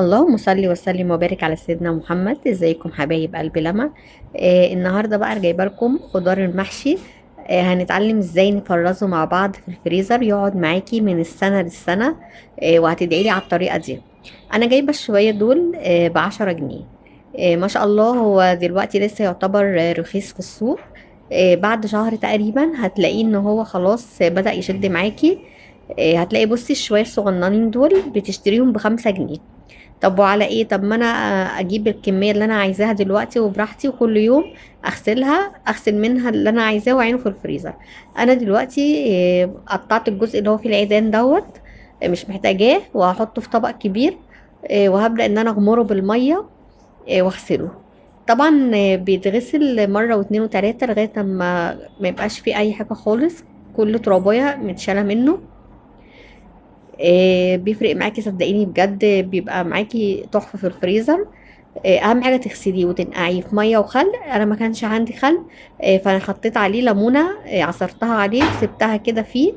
اللهم صل وسلم وبارك على سيدنا محمد. ازيكم حبايب قلبي لما النهارده بقى جايبه لكم خضار المحشي. هنتعلم ازاي نفرزه مع بعض في الفريزر يقعد معاكي من السنة للسنة. وهتدعي لي على الطريقة دي. انا جايبه الشويه دول ب10 جنيه. ما شاء الله هو دلوقتي لسه يعتبر رخيص في السوق. بعد شهر تقريبا هتلاقيه ان هو خلاص بدأ يشد معاكي. هتلاقي بصي الشويه الصغننين دول بتشتريهم ب5 جنيه. طب وعلى ايه؟ طب ما انا اجيب الكمية اللي انا عايزاها دلوقتي وبراحتي، وكل يوم اغسل منها اللي انا عايزاه واعينه في الفريزر. انا دلوقتي قطعت الجزء اللي هو فيه العيدان دوت، مش محتاجاه، وهحطه في طبق كبير، وهبدا ان انا اغمره بالمية، واغسله. طبعا بيتغسل مرة واتنين وتلاتة لغاية اما ما يبقاش فيه اي حاجة خالص، كل ترابيه متشاله منه. بيفرق معاكي صدقيني بجد، بيبقى معاكي تحفة في الفريزر. اهم حاجة تغسليه وتنقعيه في مية وخل. انا ما كانش عندي خل، فانا حطيت عليه ليمونه، عصرتها عليه وسبتها كده فيه،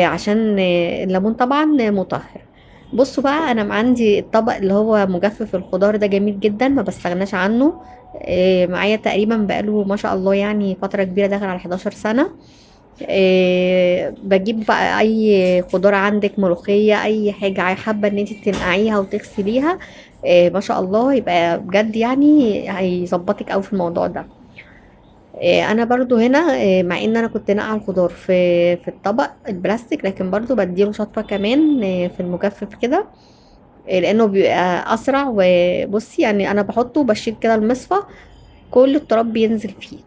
عشان الليمون طبعا مطهر. بصوا بقى انا عندي الطبق اللي هو مجفف الخضار ده جميل جدا، ما بستغناش عنه. معايا تقريبا بقاله ما شاء الله فترة كبيرة، داخل على 11 سنة. بجيب بقى اي خضار عندك، ملوخية، اي حاجة حابة ان انت تنقعيها وتغسليها، ما شاء الله يبقى بجد هيظبطك قوي في الموضوع ده. انا برضو هنا، مع ان انا كنت ناقعه الخضار في الطبق البلاستيك، لكن برضو بديله شطفه كمان، في المجفف كده، لانه بيبقى اسرع. وبصي انا بحطه وبشيل كده المصفى، كل التراب بينزل فيه،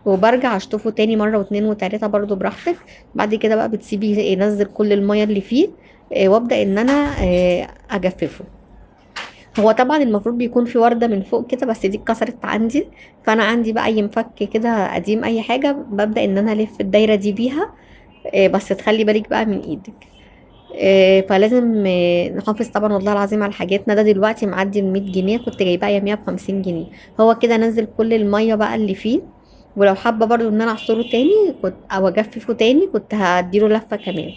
وبرجع اشطفه تاني مرة واتنين وتلاتة برضو براحتك. بعد كده بقى بتسيبيه ينزل كل المية اللي فيه، وابدأ ان انا، اجففه. هو طبعا المفروض بيكون في وردة من فوق كده، بس دي اتكسرت عندي، فانا عندي بقى اي مفك كده قديم اي حاجة ببدأ ان انا الف الدايرة دي بيها، بس تخلي بالك بقى من ايدك. فلازم، نحافظ طبعا والله العظيم على حاجاتنا. ده دلوقتي معدي ال 100 جنيه، كنت جايباه اياميها ب50 جنيه. هو كده نزل كل المية بقى اللي فيه، ولو حابة برضو ان انا اعصره تاني كنت او اجففه تاني كنت هديله لفه كمان.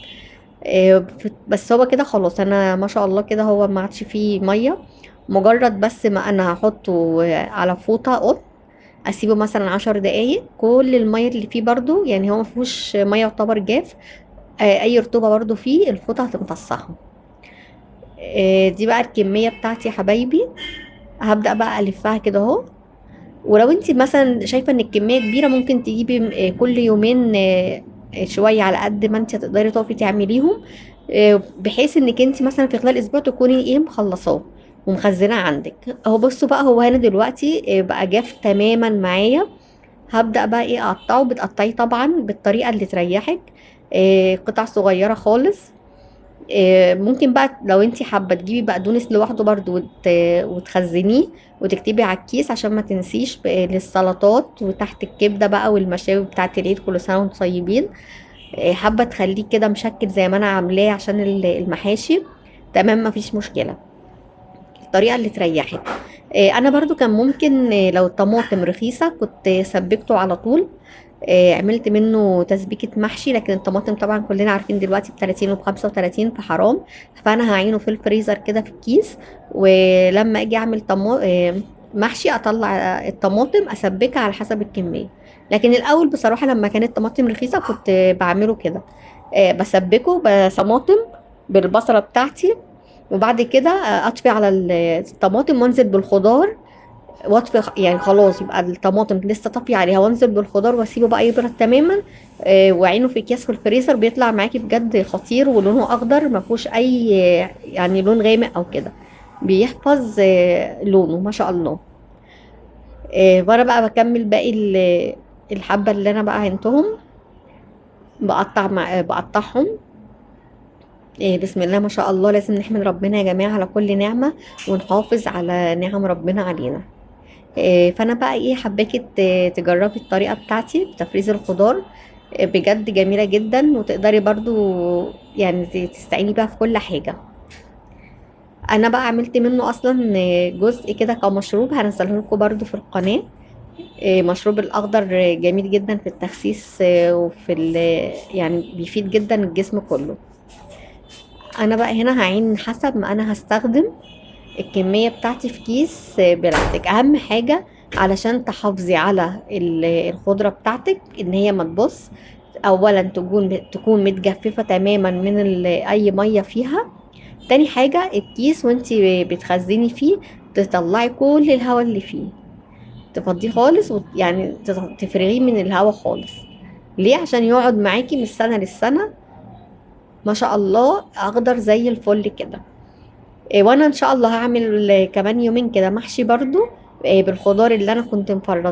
بس هو كده خلاص، انا ما شاء الله كده هو ما عادش فيه مية. مجرد بس ما انا هحطه على فوطه قطن، اسيبه مثلا 10 دقايق، كل المية اللي فيه برضو، هو ما فيهوش مية يعتبر جاف، اي رطوبة برضو فيه الفوطه هتمتصها. دي بقى الكمية بتاعتي يا حبايبي. هبدا بقى الفها كده اهو. ولو انت مثلا شايفه ان الكمية كبيرة ممكن تجيبي، كل يومين، شوية على قد ما انت تقدري تقفي تعمليهم، بحيث انك انت مثلا في خلال اسبوع تكوني مخلصاه ومخزناه عندك اهو. بصوا بقى هو هنا دلوقتي، بقى جاف تماما معايا. هبدا بقى اقطعه. بتقطعيه طبعا بالطريقة اللي تريحك، قطع صغيرة خالص. ممكن بقى لو انتي حابة تجيبي بقدونس لوحده برضو وتخزنيه وتكتبي على الكيس عشان ما تنسيش للسلطات وتحت الكبده بقى والمشاوي بتاعت العيد. كل سنة وانتم طيبين. حابة تخليه كده مشكل زي ما انا عاملاه عشان المحاشي، تمام مفيش مشكلة، الطريقة اللي تريحك. انا برضو كان ممكن، لو الطماطم رخيصة كنت سبكته على طول، عملت منه تسبيكة محشي، لكن الطماطم طبعا كلنا عارفين دلوقتي بتلاتين وبخمسة وتلاتين فحرام. فانا هعينه في الفريزر كده في الكيس، ولما اجي اعمل محشي اطلع الطماطم اسبكها على حسب الكمية. لكن الاول بصراحة لما كانت الطماطم رخيصة كنت بعمله كده، بسبكه بطماطم بالبصلة بتاعتي، وبعد كده اطفي على الطماطم وانزل بالخضار واطفي، خلاص يبقى الطماطم لسه طافية عليها، وانزل بالخضار واسيبه بقى يبرد تماما، واعينه في اكياس في الفريزر. بيطلع معاكي بجد خطير، ولونه اخضر ما فيهوش اي لون غامق او كده، بيحفظ، لونه ما شاء الله. وانا بقى بكمل باقي الحبة اللي انا بقى عينتهم، بقطعهم. بسم الله ما شاء الله. لازم نحمد ربنا يا جماعة على كل نعمه، ونحافظ على نعم ربنا علينا. فانا بقى حباكي تجربي الطريقة بتاعتي في تفريز الخضار، بجد جميلة جدا، وتقدري برضو تستعيني بيها في كل حاجة. انا بقى عملت منه اصلا جزء كده كمشروب، هنزله لكم برضو في القناة. مشروب الاخضر جميل جدا في التخسيس، وفي بيفيد جدا الجسم كله. انا بقى هنا هعين حسب ما انا هستخدم الكمية بتاعتي في كيس بلاستيك. اهم حاجة علشان تحافظي على الخضرة بتاعتك ان هي ما تبص، اولا تكون متجففة تماما من اي مية فيها. تاني حاجة الكيس وانتي بتخزني فيه تطلعي كل الهواء اللي فيه، تفضيه خالص، يعني تفرغيه من الهواء خالص. ليه؟ عشان يقعد معاكي من السنة للسنة ما شاء الله اخضر زي الفل كده. وانا ان شاء الله هعمل كمان يومين كده محشي برضو، بالخضار اللي انا كنت مفرزاه.